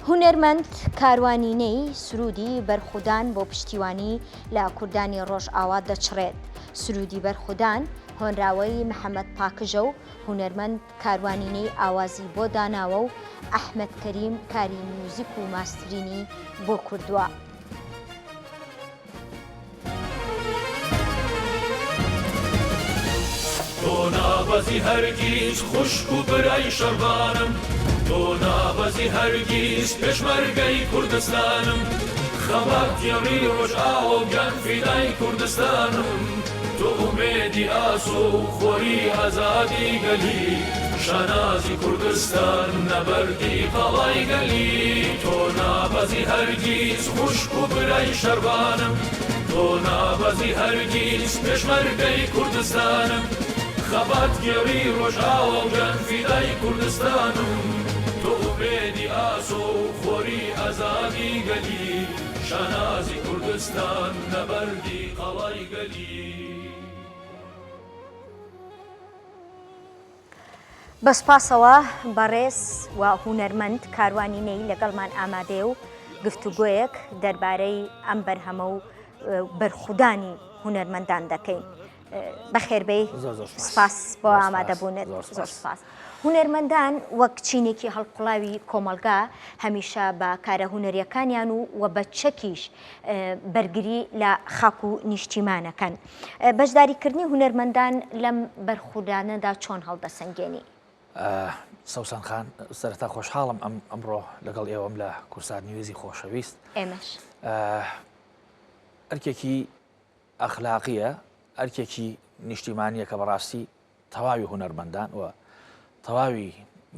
هونەرمەند کاروانی نەی سروودی بەرخودان بۆ پشتیوانی لە کوردانی ڕۆژئاوا دەچڕێت. سروودی بەرخودان هۆنراوەی محەمەد پاکژە و هونەرمەند کاروانی نەی ئاوازی بۆ داناوە و ئەحمەد کەریم کاری میوزیک و ماسترینی بۆ کردووە. تۆ نابەزی هەرگیز خوشک و برای شەڕڤانم تۆ نابەزی هەرگیز پێشمەرگەی کوردستانم خەباتگێڕی ڕۆژئاوا و گیان فیدای کوردستانم تۆ ئومێدی ئاسۆ و خۆری ئازادی گەلی شانازی کوردستان نەبەردی قەڵای گەلی تۆ نابەزی هەرگیز خوشک و برای شەرڤانم تۆ نابەزی هەرگیز پێشمەرگەی کوردستانم خەباتگێڕی ڕۆژئاوا و گیان فیدای کوردستانم تۆ ئومێدی ئاسۆ و خۆری ئازادی گەلی شانازی کوردستان نەبەردی قەڵای گەلی. بە سوپاسەوە بەڕێز و هونەرمەند کاروانی نەی لەگەڵمان ئامادەیە و گفتوگۆیەک دەربارەی ئەم بەرهەمە و بەرخودانی هونەرمەندان دەکەین. بەخێربێی سپاس بۆ ئامادەبوونت زۆر سپاس. هونەرمەندان وەک چینێکی هەڵقوڵاوی کۆمەڵگا هەمیشە بە کارە هونەریەکانیان و و بە چەکیش بەرگری لە خاک و نیشتیمانەکەن. بەشداریکردنی هونەرمەندان لەم بەرخودانەدا چۆن هەڵدەسەنگێنی؟ سەوسەن خان سەرەتا خۆشحاڵم ئەم ئەمڕۆ لەگەڵ ئێوەم لە کوردسات نیوزی خۆشەویست. ئێمەش. ئەرکێکی ئەخلاقییە، ئەرکێکی نیشتیمانییە کە بەڕاستی تەواوی هونەرمەندان و تەواوی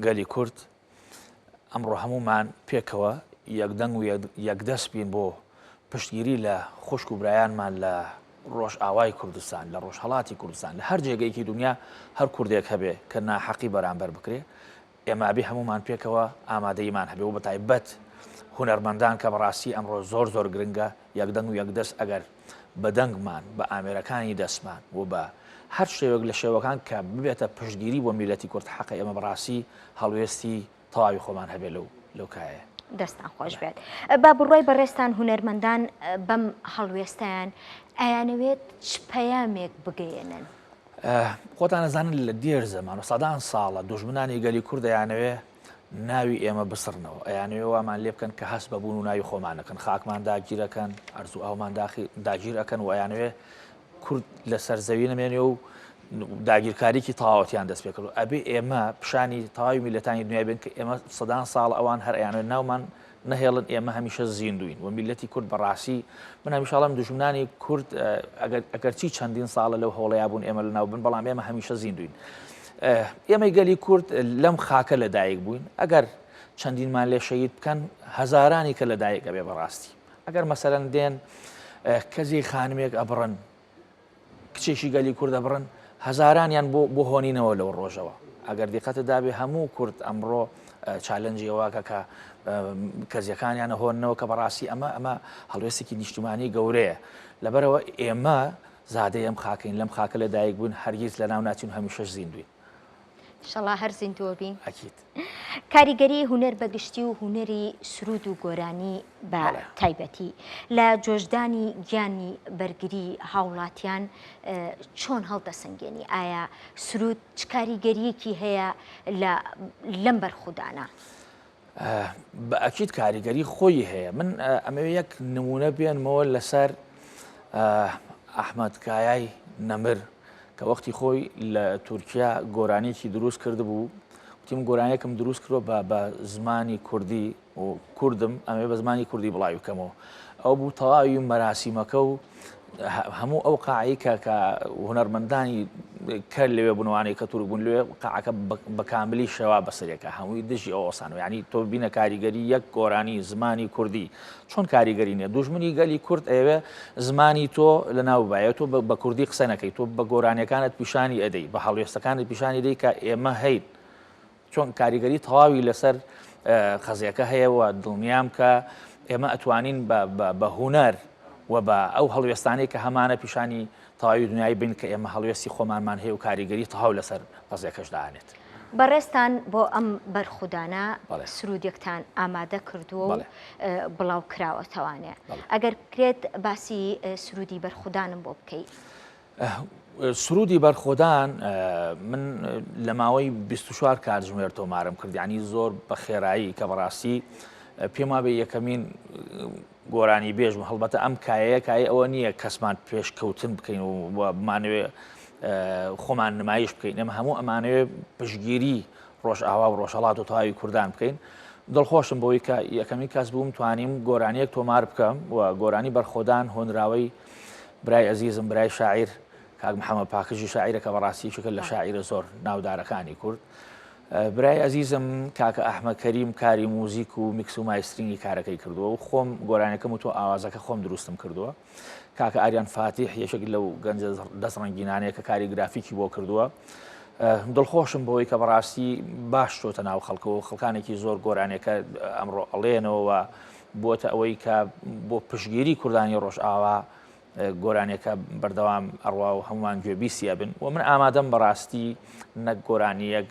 گەلی کورد ئەمڕۆ هەمومان پێکەوە یەکدەنگ و یەکدەست بین بۆ پشتگیری لە خوشک و برایانمان لە ڕۆژئاوای کوردستان لە ڕۆژهەڵاتی کوردستان لە هەر جێگەیەکی دنیا هەر کوردێک هەبێ کە ناحەقی بەرامبەر بکرێ ئێمە ئەبێ هەموومان پێکەوە ئامادەییمان هەبێ و بەتایبەت هونەرمەندان کە بەڕاستی ئەمڕۆ زۆر زۆر گرنگە یەکدەنگ و یەکدەست ئەگەر بە دەنگمان بە ئامێرەکانی دەستمان و بە هەر شێوەک لە شێوەکان کە ببێتە پشتگیری بۆ میلەتی کورد حەقە ئێمە بەڕاستی هەڵوێستی تەواوی خۆمان هەبێ لەو لەو کایە. دەستان خۆش بێت. با بڕوای بەڕێزتان هونەرمەندان بەم هەڵوێستەیان ئەیانەوێت چ پەیامێک بگەیەنن؟ خۆتان ئەزانن لە دێر زەمان و سەدان ساڵە دوژمنانی گەلی کورد ئەیانەوێ ناوی ئێمە بسڕنەوە ئەیانەوێ وامان لێ بکەن کە هەست بە بوون و ناوی خۆمان نەکەن خاکمان داگیرەکەن ئەرز و ئاومان داگیر ئەکەن و ئەیانەوێ کورد لەسەر زەوی نەمێنێ و داگیرکاریکی تەواوەتیان دەست پێ کرد ئەبێ ئێمە پیشانی تەواوی میلەتانی دنیای بن کە ئێمە سەدان ساڵ ئەوان هەر ئەیانەوێت ناومان نەهێڵن ئێمە هەمیشە زیندووین و میللەتی کورد بەڕاستی من هەمیشە ئەڵێم دوژمنانی کورد ئەگەرچی چەندین ساڵە لەو هەوڵەیا بوون ئێمە لەناو بن بەڵام ئێمە هەمیشە زیندوین ئێمەی گەلی کورد لەم خاکە لەدایک بووین ئەگەر چەندینمان لێ شەید بکەن هەزارانی کە لەدایک ئەبێ بەڕاستی ئەگەر مەسەرەن دێن کەزی خانمێک ئەبڕن کچێکی گەلی کورد ئەبڕن هەزارانیان بۆ بۆ هۆنینەوە لەو ڕۆژەوە ئەگەر دیقەتت دابێ هەموو کورد ئەمڕۆ challenge ی ئەوەکە کە کەزیەکانیانە هۆننەوە کە بەڕاستی ئەمە ئەمە هەڵوێستێکی نیشتیمانی گەورەیە لەبەرەوە ئێمە زادەی ئەم خاکەین لەم خاکە لە دایک بوون هەرگیز لە ناو ناچین هەمیشەش زیندوین. ئیشەڵا هەر زیندووە بین. ئەکید. کاریگەری هونەر بە گشتی و هونەری سروود و گۆرانی بە تایبەتی لە جۆشدانی گیانی بەرگری هاوڵاتیان چۆن هەڵدەسەنگێنی؟ ئایا سروود چ کاریگەریەکی هەیە لە لەم بەرخودانە؟ بە ئەکید کاریگەری خۆی هەیە من ئەمەوێ یەک نمونە بێنمەوە لەسەر ئەحمەد کایای نەمر کە وەختی خۆی لە تورکیا گۆرانیەکی دروست کردبوو وتیم گۆرانیەکم دروست کردوە بە بە زمانی کوردی و کوردم ئەمێ بە زمانی کوردی بڵاوی بکەمەوە ئەو بوو تەواوی مەراسیمەکە و هەموو ئەو قاعی کە کە هونەرمەندانی کە لەوێ بوونوانەی کە تورک بوون لێ قاعەکە بە کاملی شێوا بەسەرێکە هەمووی دژی ئەو ئۆسان ینی تۆ بینە کاریگەری یەک گۆرانی زمانی کوردی چۆن کاریگەری نیە دوژمنی گەلی کورد ئەیەوێ زمانی تۆ لەناو بایە تۆ بە کوردی قسە نەکەی تۆ بە گۆرانیەکانت پیشانی ئەدەی بە هەڵوێستەکانت پیشانی دەی کە ئێمە هەین چۆن کاریگەری تەواوی لەسەر خەزیەکە هەیە و دڵنیام کە ئێمە ئەتوانین بە هوەر و بە ئەو هەڵوێستانەی کە هەمانە پیشانی تەواوی دنیای بین کە ئێمە هەڵوێستی خۆمانمان هەیە و کاریگەری تەواو لەسەر قەزیەکەش دانێت. بەڕێزتان بۆ ئەم بەرخودانە سرودێکتان ئامادە کردووە و بڵاو کراوەتەوانێ. ئەگەر بکرێت باسی سرودی بەرخودانم بۆ بکەی. سرودی بەرخۆدان من لە ماوەی 24 کاتژمێر تۆمارم کرد ینی زۆر بە خێرایی کە بەڕاستی پێم وابێ یەکەمین گۆرانی بێژم هەڵبەتە ئەم کایەیە کای ئەوە نییە کەسمان پێشکەوتن بکەین و بمانەوێ خۆمان نمایش بکەین ئێمە هەموو ئەمانەوێ پشگیری ڕۆژئاوا و ڕۆژهەڵات و تەواوی کوردان بکەین دڵخۆشم بۆی کە یەکەمی کەس بووم توانیم گۆرانیەک تۆمار بکەم و گۆرانی بەرخۆدان هۆنراوەی برای ئەزیزم برای شاعیر کاک محەممەد پاکژی شاعیرە کە بەڕاستی یەکێکە لە شاعیرە زۆر ناودارەکانی کورد برای ئەزیزم کاکە ئەحمە کەریم کاری موزیک و mix و mastering ی کارەکەی کردووە و خۆم گۆرانەکەم و تۆ ئاوازەکە خۆم دروستم کردووە کاکە ئاریان فاتیح یەکێک لەو گەنجە دەستڕەنگینانەیە کە کاری گرافیکی بۆ کردووە دڵخۆشم بەوەی کە بەڕاستی باش چۆتە ناو خەڵکەوە خەڵکانێکی زۆر گۆرانێکە ئەمڕۆ ئەڵێنەوە بۆتە ئەوەی کە بۆ پشگیری کوردانی ڕۆژئاوا گۆرانیەکە بەردەوام ئەڕوا و هەمووان گوێبیستی ئەبن و من ئامادەم بەڕاستی نەک گۆرانیەک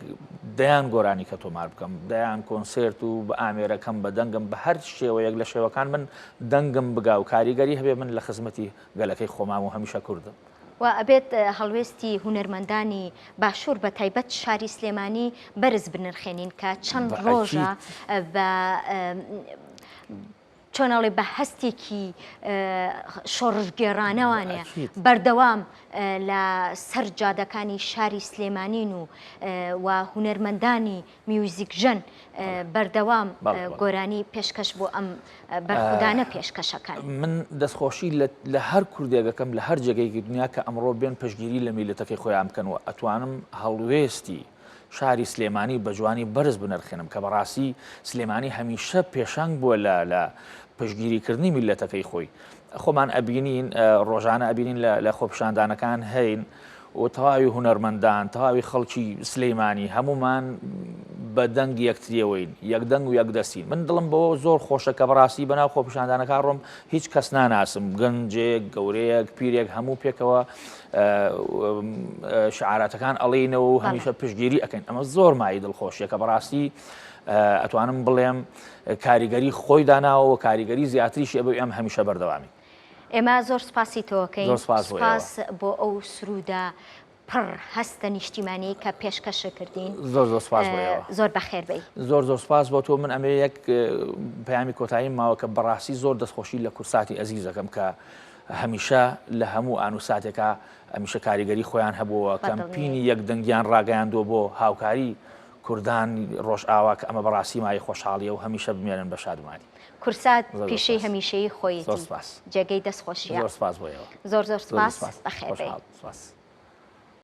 دەیان گۆرانی کە تۆمار بکەم دەیان کۆنسێرت و بە ئامێرەکەم بە دەنگم بە هەر شێوەیەک لە شێوەکان من دەنگم بگا و کاریگەری هەبێ من لە خزمەتی گەلەکەی خۆمام و هەمیشە کوردم. و ئەبێت هەڵوێستی هونەرمەندانی باشوور بە تایبەت شاری سلێمانی بەرز بنرخێنین کە چەند ڕۆژە بە چۆن ئەڵێ بە هەستێکی شۆڕشگێڕانەوانێ بەردەوام لە سەر جادەکانی شاری سلێمانین و و هونەرمەندانی میوزیکژەن بەردەوام گۆرانی پێشکەش بۆ ئەم بەرخودانە پێشکەشەکەن. من دەستخۆشی لە هەر کوردێک ئەکەم لە هەر جێگەیەکی دنیا کە ئەمڕۆ بێن پشتگیری لە میللەتەکەی خۆیان بکەن و ئەتوانم هەڵوێستی شاری سلێمانی بە جوانی بەرز بنرخێنم کە بەڕاستی سلێمانی هەمیشە پێشەنگ بووە لە لە پشتگیریکردنی میللەتەکەی خۆی خۆمان ئەبینین ڕۆژانە ئەبینین لە خۆپیشاندانەکان هەین و تەواوی هونەرمەندان تەواوی خەڵکی سلەیمانی هەمومان بە دەنگ یەکتریەوەین یەک دەنگ و یەک دەستین من دڵم بەوە زۆر خۆشە کە بەڕاستی بەناو خۆپیشاندانەکان ڕۆم هیچ کەس ناناسم گەنجێک گەورەیەک پیرێک هەموو پێکەوە شعاراتەکان ئەڵێینەوە و هەمیشە پشتگیری ئەەکەین ئەمە زۆر مای دڵخۆشیە کە بەڕاستی ئەتوانم بڵێم کاریگەری خۆی داناوە و کاریگەری زیاتریشی ئەبێ ئەم هەمیشە بەردەوامی. ئێمە زۆر سپاسی تۆکەین سپاس بۆ ئەو سرودە پڕ هەستە نیشتیمانی کە پێشکەش کردین زۆر زۆر سپاس بۆ ئێوە. زۆر بەخێر بێی. زۆر زۆر سپاس بۆ تۆ من ئەمەوێ یەک پەیامی کۆتاییم ماوە کە بەڕاستی زۆر دەستخۆشی لە کورساتی ئەزیزەکەم کە هەمیشە لە هەموو ئان و ساتێکا هەمیشە کاریگەری خۆیان هەبووە کەمپینی یەک دەنگیان ڕاگەیاندووە بۆ هاوکاری کوردان ڕۆژئاوا کە ئەمە بەڕاستی مایەی خۆشحاڵیە و هەمیشە بمێنن بە شادومانی. کورسات پیشەی هەمیشەیی خۆیەتی جێگەی دەست خۆشیە. زۆر سپاس بۆ ئێوە. زۆر زۆر سپاس بەخێر بێی. سپاس.